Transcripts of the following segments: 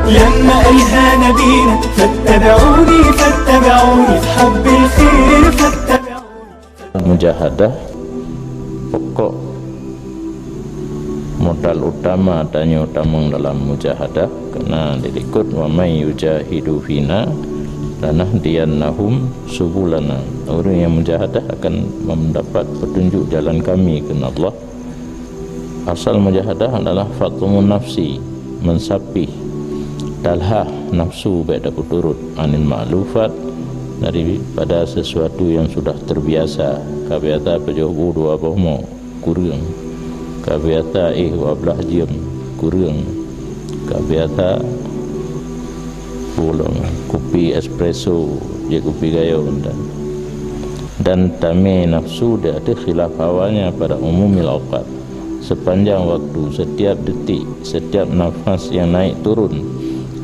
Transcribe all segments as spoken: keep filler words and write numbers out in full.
لما قالها نبينا فاتبعوني، فاتبعوني في حب الخير، فاتبعوني. Mujahadah, pokok modal utama tanyoe tamong dalam mujahadah, karena dilikot, "Wa may yujahidu fina lanahdiyannahum subulana." Ureuëng nyang mujahadah akan mendapat petunjuk jalan Kami, kheun Allah. Asal mujahadah adalah fatmun nafsi, meusapih, talhah nafsu bék tapeuturot, anil ma'lufat, daripada sesuatu yang sudah terbiasa. Ka biasa peujoh bu dua boh mo, kureueng. Ka biasa éh dua blaih jeuem, kureueng. Ka biasa pulang kupi espresso, jeuet kupi gayong dan, dan tamé nafsu di ateueh khilaf hawanya pada umumil awqat. Sepanjang waktu, setiap detik, setiap nafas yang naik turun,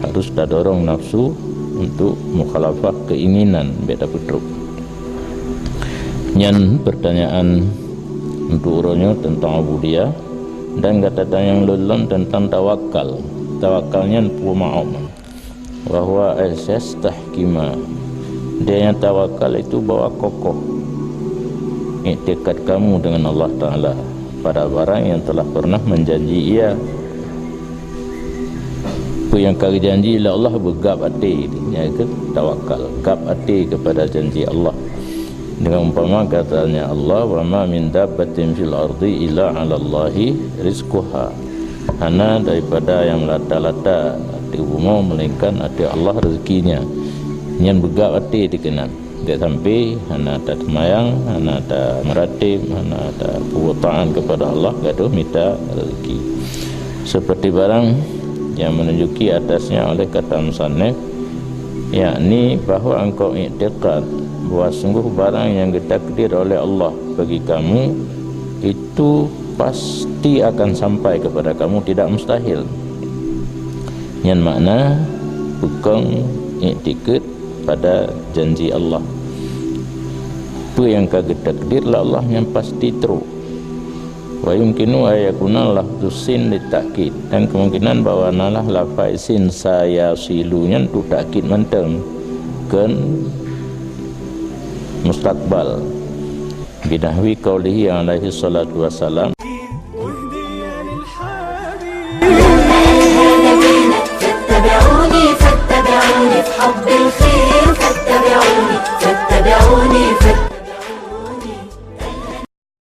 harus tadorong nafsu untuk mukhalafah keinginan bék tapeutrok. Nyan pertanyaan untuk uroe nyoe tentang ubudiyah, dan gata tanyong lôn lom tentang tawakal. Tawakal nyan peue makna? Bahwa yastahkima, dia yang tawakal itu bahwa kokoh iktikad kamu dengan Allah Ta'ala pada barang yang telah pernah menjanji Ia. Peue nyang ka geujanji lé Allah beugab até, nyan keuh tawakal, gab até kepada janji Allah. Dengan umpama katanya Allah, "Wa ma min dabbatin fil ardi illa 'alallahi rizquha." Hana daripada nyang meulata-lata ateueh bumoe melainkan ateueh Allah rezekinya. Nyan beugab até dikeunan. Bék sampai hana taseumayang, hana tameuratéb, hana tapeubuet taat kepada Allah, gadoh mita rezeki. Seperti barang yang menunjuki atasnya oleh kata musannif, yakni bahwa engkau iktikad bahwa sungguh barang yang ditakdir oleh Allah bagi kamu itu pasti akan sampai kepada kamu, tidak mustahil. Nyan makna peukong iktikad pada janji Allah. Peue nyang ka geutakdir lé Allah nyan pasti trok. Wa yumkinu an yakuna lafdzus sin litakkid, dan kemungkinan bahwa nalah lafai sin sayasilu nyan untuk takkid mantong, kheun mustaqbal. Binahwi qaulihi alaihi salatu wassalam,